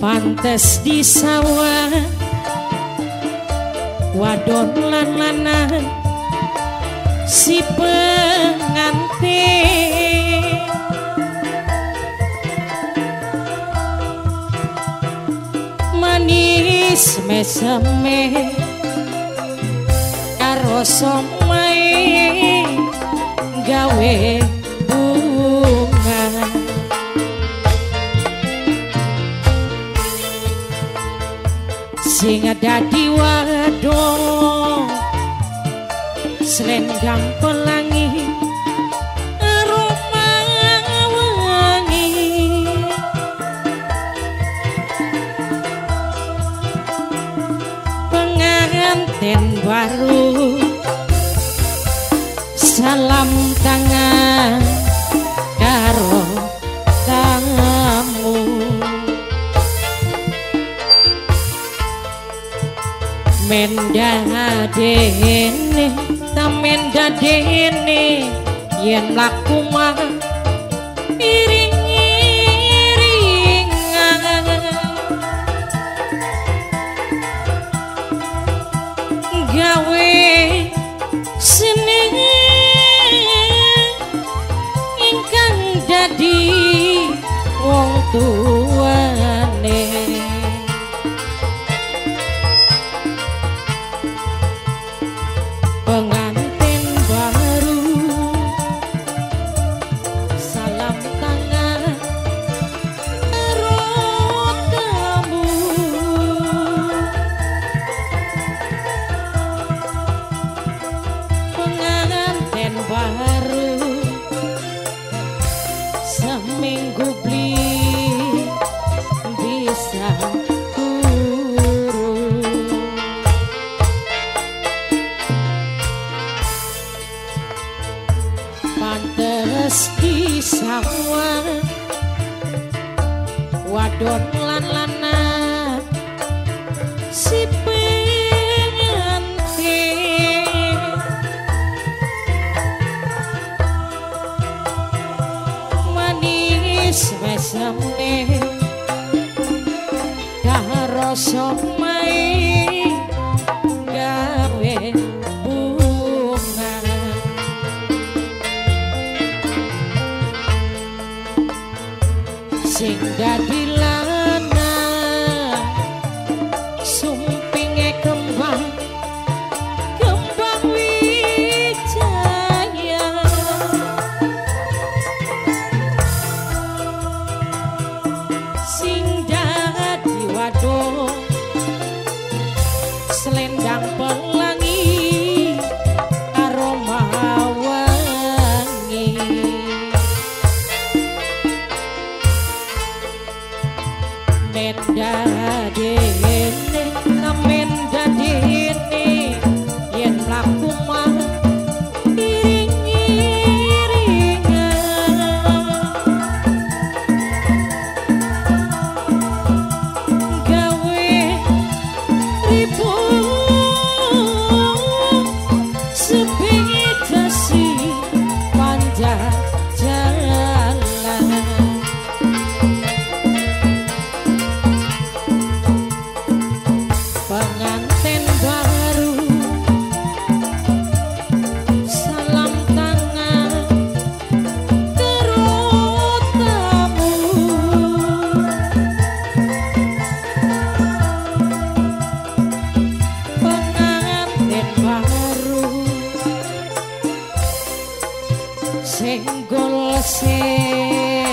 Pantes di sawah wadon lan lanang si pengantin, manis meseme karo somae gawe bunga. Sing dadi wadon selendang pelangi aroma wangi, pengantin baru salam tangan karo tamu. Mendadene ta mendadene yen mlaku mah iring-iringan gawe seneng ingkang dadi wong tuane. Pengantin baru salam tangan karo tamu, pengantin baru seminggu beli bisa turu. Pantes di sawah wadon lan lanang si pengantin, manis meseme karo somae gawe bunga. Sing dadi lanang sumpinge kembang kembang wijaya, sing dadi wadon selendang pelangi aroma wangi. Mendadene mendadene yen mlaku mah iring-iringan gawe ribut sepeda si panjang jalan. Pengantin baru salam tangan karo tamu, pengantin baru senggol senggolan.